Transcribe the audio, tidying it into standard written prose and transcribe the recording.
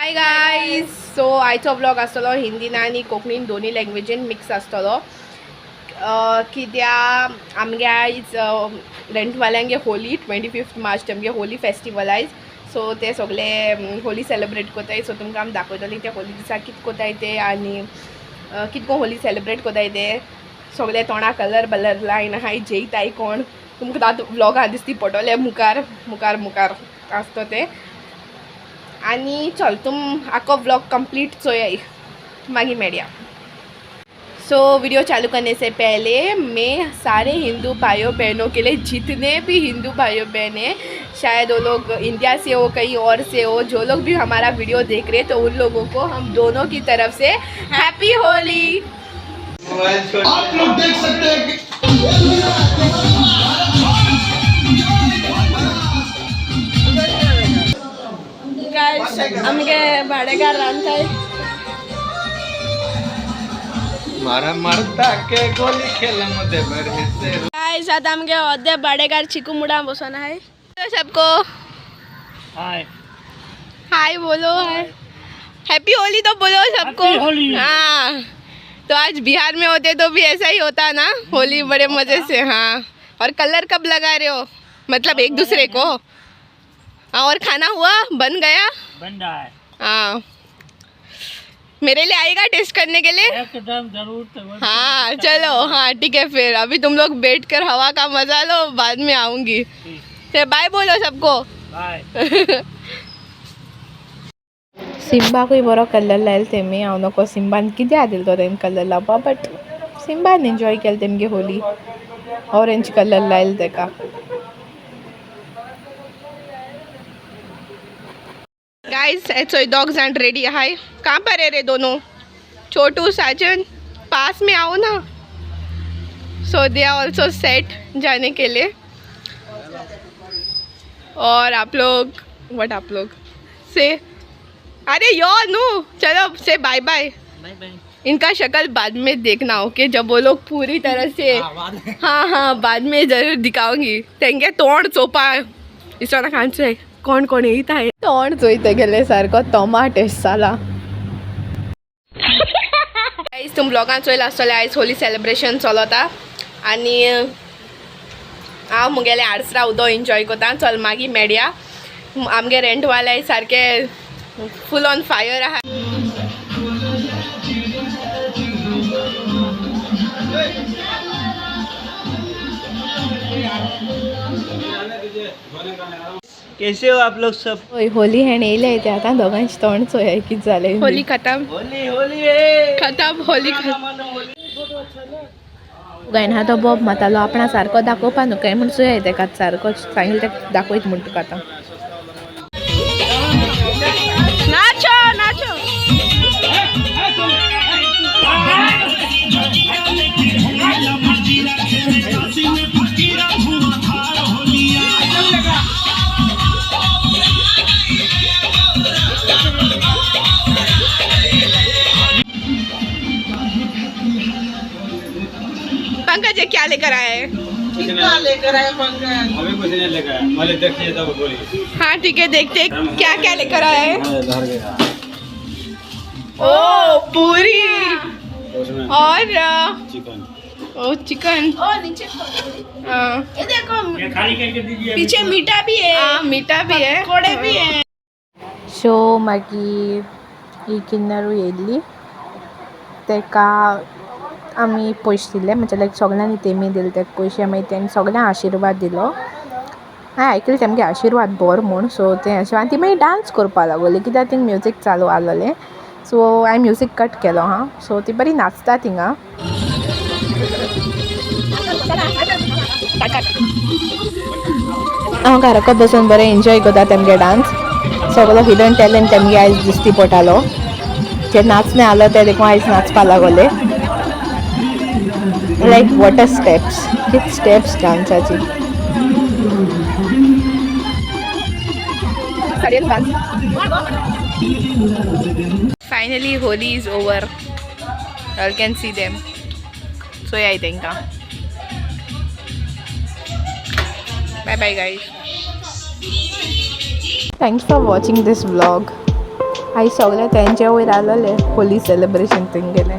Hi guys, so आयचो vlog आसतलो हिंदीन आनी कोंकणीन दोनी लँग्वेजीन मिक्स आसतलो. कित्या आमगे आयज रेंटवाल्यांगे होली, 25 मार्च तेमगे होली फेस्टिवल आयज. सो ते सगळे होली सेलिब्रेट कोताय. सो तुमकां आमी दाखयतली ते होली दिसा कित कोताय ते आनी कितको होली सेलिब्रेट कोताय ते. सगळे तोंडा कलर बलर लायन आहाय, जेयताय कोण तुमकां आतां व्लॉगा दिसती पडटले. मुखार मुखार मुखार आसतो ते. आनी चल तुम आखो व्लॉग कंप्लीट चोयाय, मागीर मेळया. सो वीडियो चालू करने से पहले मैं सारे हिंदू भाइयों बहनों के लिए, जितने भी हिंदू भाइयों बहन हैं, शायद वो लोग इंडिया से हो, कहीं और से हो, जो लोग भी हमारा वीडियो देख रहे हैं, तो उन लोगों को हम दोनों की तरफ से हैप्पी होली. आप लोग देख सकते हैं कि गायस, आमगे भाडेकार रांदताय. मारा मरता के गोली खेलम दे से. गायस, आता आमगे अर्धे भाडेकार चिकू मुडा बसोन आहाय. तो सबको हाय. हाय बोलो. हाय, हैप्पी होली तो बोलो सबको. Happy Holi. हाँ, तो आज बिहार में होते तो भी ऐसा ही होता ना, होली बड़े मजे से. हाँ, और कलर कब लगा रहे हो, मतलब एक दूसरे को? हाँ, और खाना हुआ, बन गया? बन रहा है. हाँ, मेरे लिए आएगा टेस्ट करने के लिए? एकदम जरूर तो. हाँ, चलो, हाँ, ठीक है. फिर अभी तुम लोग बैठ कर हवा का मजा लो, बाद में आऊँगी. फिर बाय बोलो सबको. बाय. सिम्बाकूय बरो कलर लायलो तेमी. हांव नको सिम्बान कित्याक दिलो तो तेंका कलर लावपा, बट सिम्बान एन्जॉय केलो तेमगे होली. ऑरेंज कलर लायलो तेका. गाइस, चोय दोग जाण रेडी आहाय. कहाँ पर है रे दोनों? छोटू, साजन, पास में आओ ना. So they are also set जाने के लिए. और आप लोग, what आप लोग से, अरे यो नु, चलो से बाय बाय. Bye bye. इनका शक्ल बाद में देखना, ओके? जब वो लोग पूरी तरह से, हाँ हाँ, बाद में जरूर दिखाऊंगी. तेंगे तोंड चोपा इसोना खांचे कोण कोण येयता आहे. तोंड चोयते गेले सारको तोमाट जाला. आयज तुम ब्लॉगान चोयला आसतलें, आयज होली सेलिब्रेशन चलता आनी हांव मुगेले आडसरा उदो एन्जॉय करता. चल मागीर मेळया. आमगे रेंटवाले सारके फूल ऑन फायर आहा. कैसे हो आप लोग सब? होय, होली हेण येयले ते आतां दोगांचे तोंड चोया कितें जालें. होली खतम. होली होली है. खतम, होली. गायना तो बॉब मातालो आपणा सारको दाखोवपा न्हू काय म्हूण. चोया तेका सारको सांगले तेका दाखयत म्हूण तुका आतां. नाचो नाचो. पंकज, ये क्या लेकर आए हैं? लेकर आए पंकज? अभी कुछ नहीं लेकर आया, पहले देखिए तब बोलिए. हाँ, ठीक है, देखते हैं क्या क्या लेकर आए हैं. धर गया. ओ पूरी. उसमें और चिकन. ओ चिकन. ओ नीचे. हाँ. ये देखो. ये खाली करके दीजिए. पीछे मीठा भी है. हाँ, मीठा भी है. पकोड़े भी है. सो मागीर ही किन्नरू येयल्ली, तेका आमी पयशे दिले, म्हणजे लायक सगल्यांनी तेमी दिले तेका पयशे. मागीर तेणी सगल्यांक आशिर्वाद दिलो. हांवें आयकलें तेमगे आशिर्वाद बरो म्हूण. सो तें अशें. आनी ती मागीर डांस करपा लागली कित्याक थिंग म्युजीक चालू आसलेलें. सो हांवें म्युजीक कट केलो. हां, सो ती बरी नाचता थिंगा. हांव घराको बसून बरें एन्जॉय करता तेमगे डांस. सगलो हिडन टॅलंट तेमगे आयज दिसती पडटालो. जे नाचणे आलो ते देखून आयज नाचपा लागले. लायक वॉटर स्टेप्स, कित स्टेप्स डांसाची. Finally Holi is over. All can see them. चोयाय तेंकां. Bye bye guys. Thanks for watching this vlog. आयज सगळे तेंचे वयर आसलेले होली सेलिब्रेशन थंय गेले.